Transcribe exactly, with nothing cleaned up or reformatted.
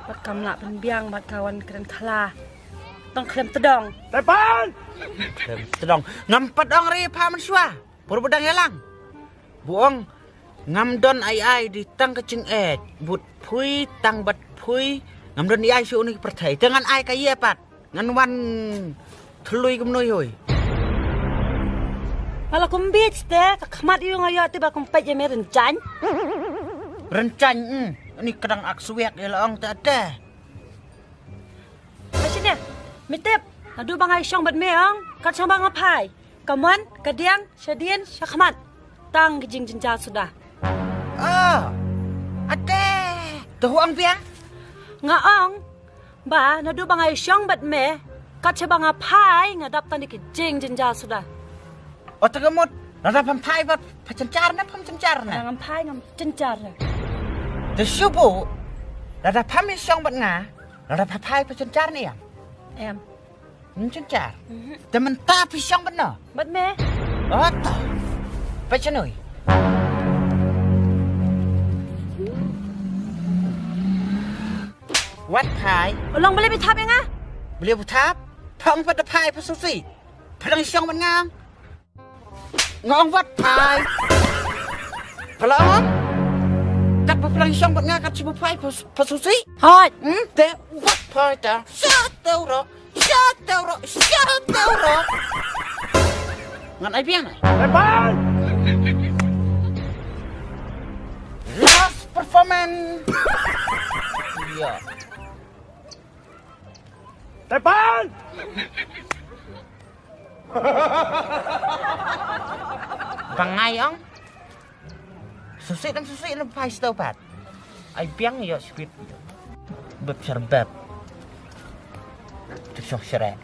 Bad kam lah pynbiang bad ka wan kren khala. Tang khlem tdong. Tepan! Khlem tdong. Ngam pat ong re pha mynshuwa. Por ba dang ïalang. Ba ong ngam don ai ai, dei tang ka jingeh. Bad phi tang bad phi. Ngam don ai ai shuh ha kane ka pyrthei. Te ngan ai kaei pat. Ngan wan thylli kumno hoi. Nga la kum bit te, ka khmat ïa nga ïa te ba kum peit ïa me rynjang. Rynjang, hmm. Ani ka dang ak swiak ïa la ong te te. Ka shane, me tip, naduh ba nga ïashong bad me ong, kat shong ba nga phai. Ka mon, ka diang, shadien, shakhmat. Tang ki jingjynjar suda. Oh, ate. Te ong biang? Nga ong ba naduh ba nga ïashong bad me, kat shaba nga phai nga dap tang da ki jingjynjar suda. Ota ka mut, lada pham phai bad pha jynjar ne pham jynjar ne? Ngam phai ngam jynjar ne. Te shuh bu, lada pham ïashong bad nga, lada pha phai pha jynjar ne em? Em. Ym jynjar. Mhm. Te mynta phi shong bad no? Bad me. Ota. Peit sha nui. Wat phai. Long bele bi thap ïa nga. Bele bi thap. Phang pat da phai pha susi. Pha dang shong bad nga. Nga ong wat phai. Pha la ong. Kat ba pha dang shong bad nga kat shi ba phai pha susi. Hoi. Hmm? Te wat phai ta. Sha te u ro. Shut the ro, shut the ro. Ngan ai biang. Bye bye. Last performance. Iya. Tepan. Bangai ong. Susi dan susi na pai stau pat. Ai biang yo script. Beb serbeb. Tusoh sere.